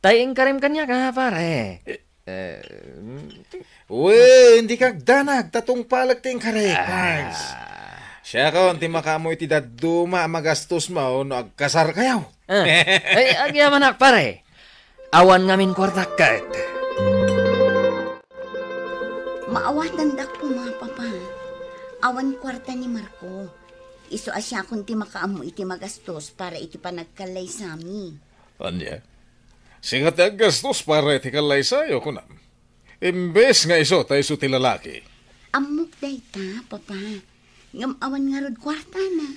tay inkarim kaniak, a, pare. Eh, mm. Wen, dika agdanag, ta tungpalek ti inkarek. Ah. Nice. Siakon ti makaammo iti dadduma a magastos mo no agkasarkayo. Ah. Ay, agyamanak, pare. Awan ngamin kuartak ket. Maawatandak koma, Papa. Awan kuarta ni Marco. Isu a siakon ti makaammo iti magastos para iti panagkallaysami. Ania? Sika ti aggastos para iti kallaysayo, kunam? Imbes nga isu, ta isu ti lalaki. Ammok dayta, Papa. Ngem awan ngarud kuartana.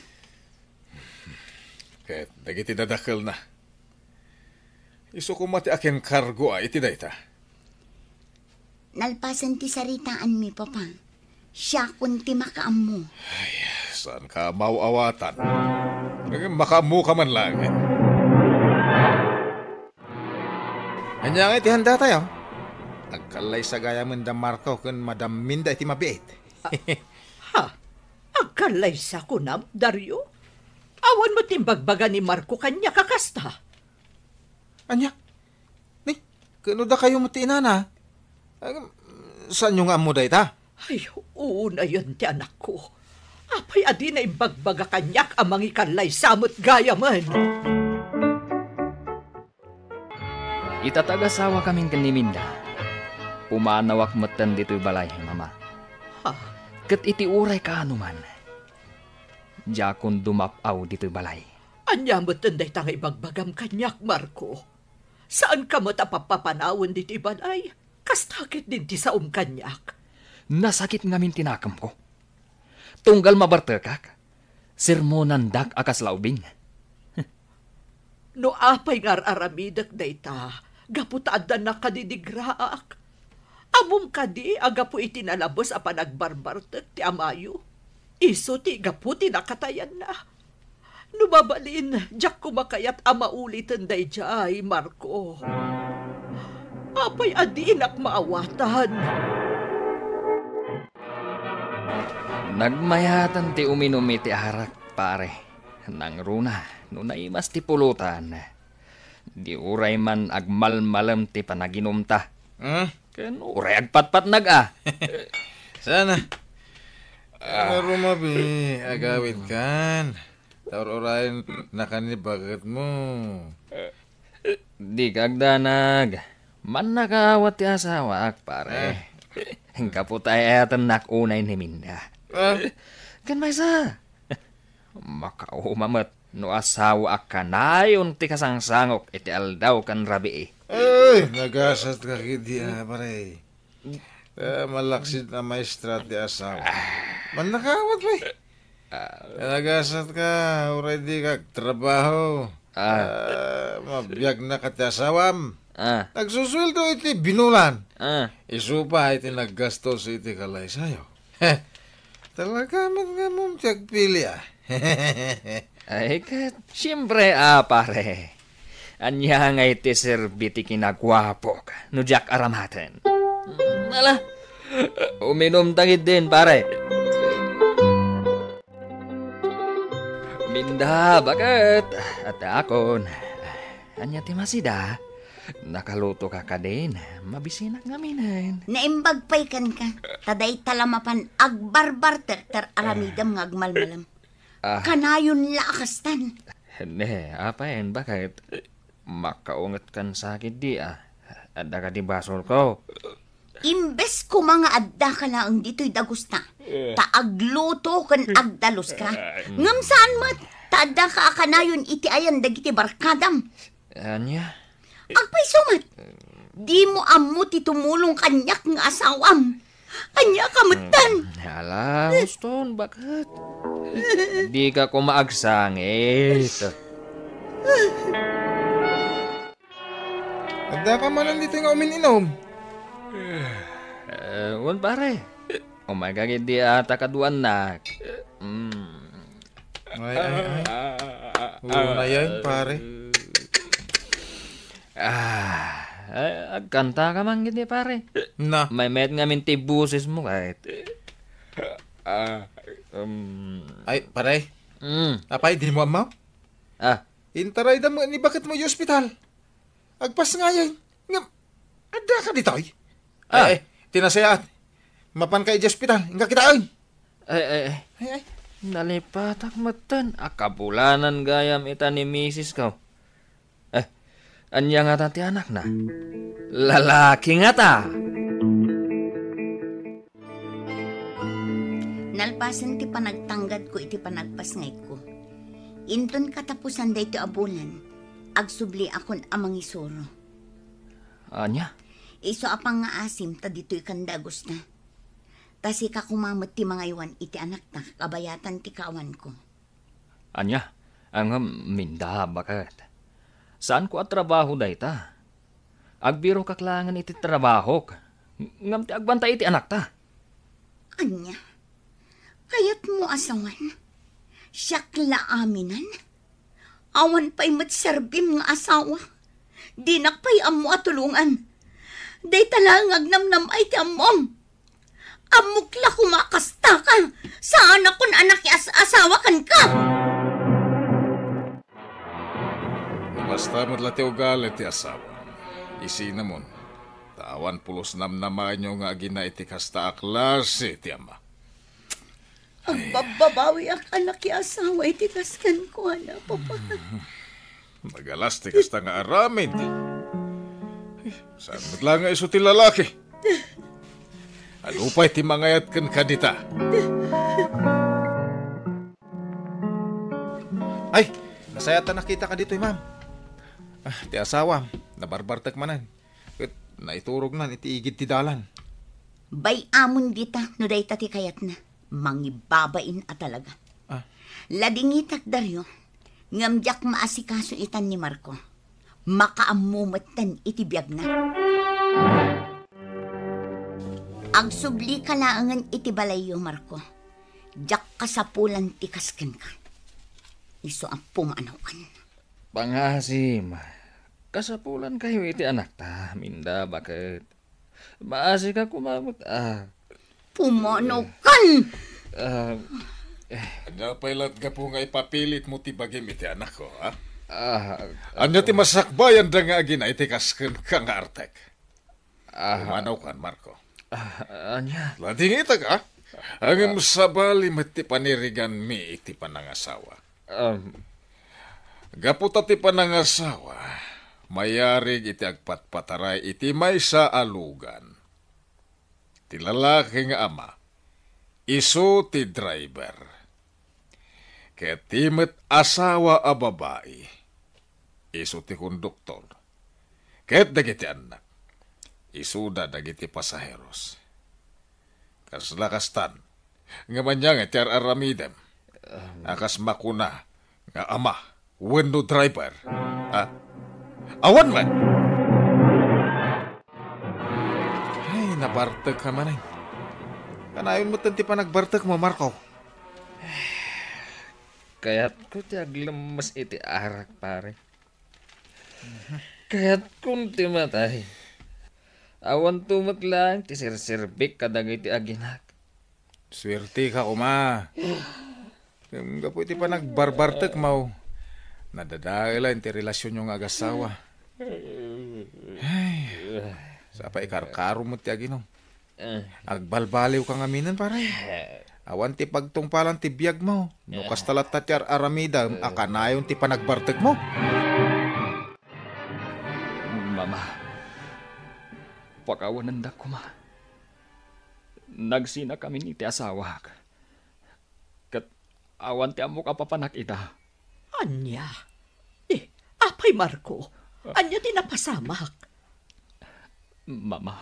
Ket dagiti dadakelna. Isu koma ti akinkargo a iti dayta. Nalpasen ti saritaanmi, Papa. Siakon ti makaammo. Ay, saanka maw-awatan. Ngem makaammoka man laengen. Ania ngay ti handatayo? Agkallaysa gayamen da Marco ken Madam Minda iti mabiit. Ha? Agkallaysa kunam, Dario? Awan met imbagbaga ni Marco kaniak a kasta. Ania? Ni, ken no dakayo met ti inana? Agam, saanyo nga ammo dayta? Ay, unayen ti anakko. Apay a dina imbagbaga kaniak a mangikallaysa met gayamen? Ita ti agasawakamin ken ni Minda. Pumanawak metten ditoy balay, Mama. Ha? Ket iti uray kaano man, diakon dumap-aw ditoy balay. Ania metten dayta nga ibagbagam kaniak, Marco? Saanka met a pappapanawen ditoy balay? Kasta ketdin ti saom kaniak. Nasakit ngamin ti nakemko. Tunggal mabartekak, sermonandak a kasla ubing. No apay nga ar-aramidek dayta, gapu ta adda nakadidigraak. Ammom kadi a gapu iti nalabes a panagbarbartek ti amayo, isu ti gapu ti nakatayanna. No mabalin, diak koma kayat a mauliten daydiay, Marco. Apay a dinak maawatan? Nagmayaten ti uminum iti arak, pare. Nangruna, no naimas ti pulutan, di uray man agmalmalem ti panaginumta. Hmm? Ken uray agpatpatnag a. Sana. Ah. Rumabi, agawid kan. Taur-urayen nakani baketmo. Dika agdanag. Mannakaawat ti asawaak, pare. Ah. Gapu ta ay-ayatennak unay ni Minda. Ah. Ken maysa, makauma met no asawaak kanayon ti kasangsangok iti aldaw ken rabii. Ay, nagasatka ketdi a, pare. Eh, malaksid a maestra ti asawa. Mannakaawat, pay. Ah. Nagasatka, uray dika agtrabaho. Ah. Ah, mabiagnaka ti asawam. Ah. Nagsusueldo iti binulan. Ah. Isu pay ti naggastos iti kalaysayo. Talaga met nga mom ti agpili, a. Ay, ket, siempre, a, pare. Ania ngay ti serbi ti kinaguapok no diak aramaten? Ala, uminumta ketdin, pare. Minda, baket? Addaakon. Ania ti masida? Nakalutoka kadin? Mabisinak ngaminen. Naimbag pay kenka, ta dayta la mapan agbarbartek ti ar-aramidem nga agmalmalem. Ah. Kanayon la a kastan. Ne, apay, baket? Makaunget kan sakit di, a. Adda kadi basolko? Imbes koma nga addaka laeng ditoy dagusta, ta agluto ken agdaluska. Ngem saan met, ta addaka a kanayon iti ayan dagiti barkadam. Ania? Agpayso met. Dimo ammo ti tumulong kaniak nga asawam. Ania ka metten? Hmm, ala, uston, baket? Dika koma agsangit. Addaka manen ditoy nga umin-inom? Eh, wen, pare. Umayka ketdi a ta kaduanak. Mm. Ay, ay, ay. Unayen, pare. Ah, Ay, agkanta ka man iti, pare. Na. Maymayat ngamin ti boses mo, kahit. Ah, um, Ay, pare. Mm. Apay, di mo ammo? Ah. Intarayda mo ni baket mo iti ospital. Agpasngayay. Ngem, adda ka ditoy? Ah. Ay, ay, tinasayaat. Mapan ka iti ospital. Inka kitaen. Ay, ay, ay. Ay, ay. Nalipatak metten. Akabulanan gayam ita ni misis ko. Eh, ania ngata ti anakna? Lalaki ngata! Nalpasen ti panagtanggadko iti panagpasngayko, inton katapusan daytoy a bulan, agsubliakon a mangisuro. Ania? Isu a pangngaasim ta ditoy kanda, Gusta. Ta sika koma met ti mangaywan iti anakta, kabayatan ti kaawanko. Ania? Ngem, Minda, baket? Saanko a trabaho dayta. Agbirokak laengen iti trabahok. Ngem ti agbantay iti anakta. Ania? Kayatmo a sawen? Siak la aminen? Awan pay met serbim nga asawa. Dinak pay ammo a tulongan. Dayta laeng agnamnam-ay ti ammom. Ammok la koma a kasta ka. Saanakon a nakias-asawa kenka. Basta met la ti ugali ti asawam. Isinamon. Ta awan pulos namnamaenyo nga agina iti kasta a klase ti ama. Agbabbabawiak a nakiasawa iti kas kenkuana, Papa. Nagalas ti kasta nga aramid. Saan met la nga isu ti lalaki? Adu pay ti mangayat kenka dita? Ay, nasayaat a nakitaka ditoy, ma'am. Ah, ti asawam, nabarbartek manen. Ket naiturognan iti igid ti dalan. Bay-amon dita no dayta ti kayatna. Mangibabain a talaga. Ah. Ladingitak, Dario, ngem diak maasikaso itan ni Marco. Makaammo metten iti biagna. Agsublika laengen iti balayyo, Marco. Diak kasapulan ti kas kenka. Isu a pumanukan. Pangasim, kasapulankayo iti anakta, Minda, baket? Maasika koma met, ah. Pumanokan! Ah, eh. Ania pay la't gapu nga ipapilitmo ti bagim iti anakko, ha? Ah, ania ti masakbayanda nga agina iti kas kenka nga artek? Ah. Pumanokan, Marco. Ah, ania? Ladingitak, ha? Ngem sabali met ti paniriganmi iti panangasawa. Um, Gapu ta ti panangasawa, mayarig iti agpatpataray iti maysa a lugan. Ti lalaki nga ama, isu ti driver. Ket ti met asawa a babai, isu ti konduktor. Ket dagiti annak, isuda dagiti pasaheros. Kasla kastan, ngem ania nga ti ar-aramidem? A kas makuna nga ama wenno driver? Ha? Awan met! Ay, nabartek ka manen. Kanayon met ti panagbartekmo, Marco. Kayatko ti aglemmes iti arak, pare. Kayatkon ti matay. Awanto met laeng ti serserbik kadagiti aginak. Suerteka koma. Ngem gapu iti panagbarbartekmo, nadadaelan ti relasionyo nga agasawa. Ay, sapay ikarkaro met ti aginom. Eh. Agbalbaliwka ngaminen, pare. Eh. Awan ti pagtungpalan ti biagmo. No kasta latta ti ar-aramidem a kanayon ti panagbartekmo. Mama, pakawanendak koma. Nagsinakamin iti asawak. Ket awan ti ammok a papanak ita. Ania? Eh, apay, Marco? Ania ti napasamak? Mama,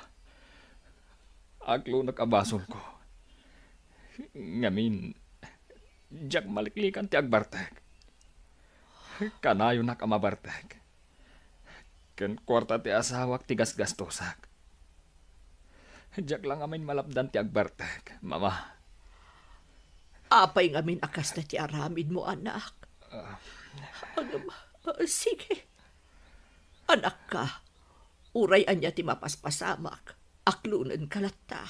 aglunak a basolko. Ngamin, diak maliklikan ti agbartek. Kanayonak a mabartek. Ken kuarta ti asawak ti gasgastosak. Diak la ngamin malapdan ti agbartek, Mama. Apay ngamin a kasta ti aramidmo, anak? Ah. Agam-, ah, sige. Anakka, Uray ania ti mapaspasamak, aklonenka latta.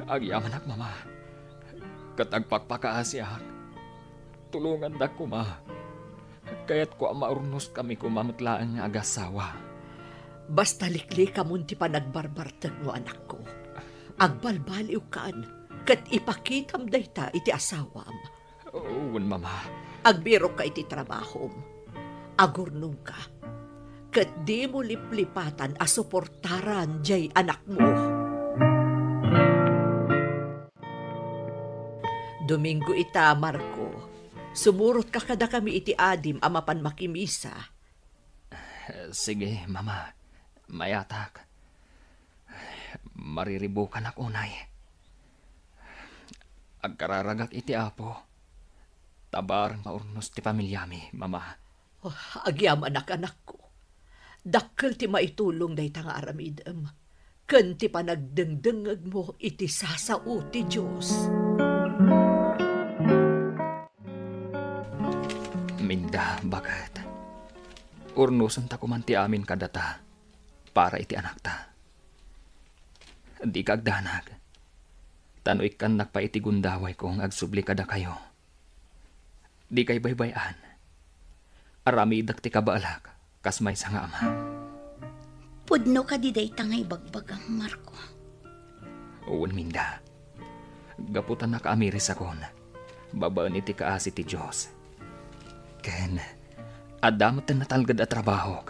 Agyamanak, Mama. Ket agpakpakaasiak. Tulongandak koma. Kayatko a maurnoskami koma met laeng nga agasawa. Basta liklikamon ti panagbarbartegmo, anakko. Agbalbaliwkan, ket ipakitam dayta iti asawam. Wen, Mama. Agbirokka iti trabahom. Agurnongka. Ket dimo liplipatan a suportaran jay anakmo. Domingo ita, Marco. Sumurotka kadakami iti adim a mapan makimisa. Sige, Mama. Mayatak. Mariribukanak unay. Agkararagak iti Apo. Ta bareng maurnos ti pamiliami, Mama. Oh, agyamanak, anakko. Dakkel ti maitulong dayta nga aramidem, ken ti panagdengdengngegmo iti sasao ti Dios. Minda, baket. Urnosenta koman ti amin kadata para iti anakta. Dika agdanag. Ta no ikkannak pay iti gundawayko nga agsubli kadakayo, dikay baybay-an. Aramidek ti kabaelak kas maysa nga ama. Pudno kadi dayta nga ibagbagam, Marco? Wen, Minda. Gapu ta nakaamirisakon babaen iti kaasi ti Dios. Ken adda met natalged a trabahok.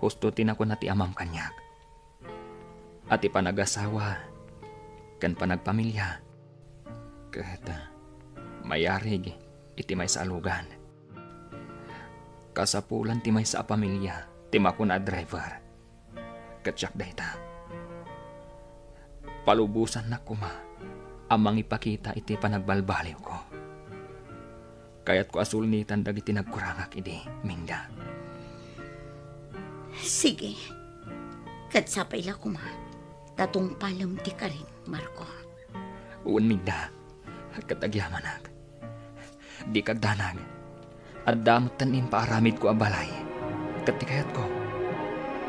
Husto ti nakuna ti amam kaniak a ti panagasawa ken panagpamilia ket mayarig iti maysa a lugan. Kasapulan ti maysa a pamilia ti makuna a driver. Ket siak dayta. Palubosannak koma a mangipakita iti panagbalbaliwko. Kayatko a sulnitan dagiti nagkurangak idi, Minda. Sige. Ket sapay la koma ta tungpalem ti karim, Marco. Wen, Minda. Ket agyamanak. Dika agdanag. Adda metten impaaramidko a balay. Ket ti kayatko,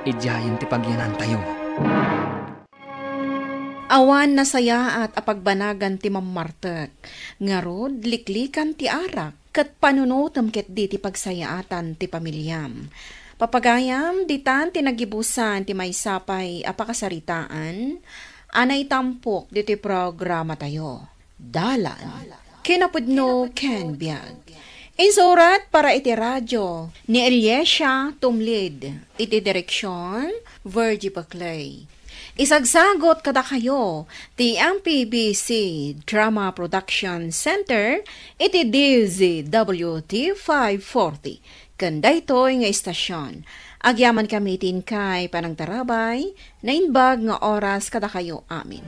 idiayen ti pagyanantayo. Awan nasayaat a pagbanagan ti mammartek. Ngarud, liklikan ti arak, ket panunotem ketdi ti pagsayaatan ti pamiliam. Papagayam, ditan ti nagibusan ti maysa pay a pakasaritaan a naitampok ditoy programatayo. Dalan, kinapudno ken biag. Insurat para iti radio ni Eliesia Tumlid, iti direksion Virgie Baclay. Isagsagot kadakayo ti M P B C Drama Production Center iti D Z W T five forty. Ken daytoy nga istasion, agyamankami iti inkay panangtarabay, naimbag nga oras kadakayo amin.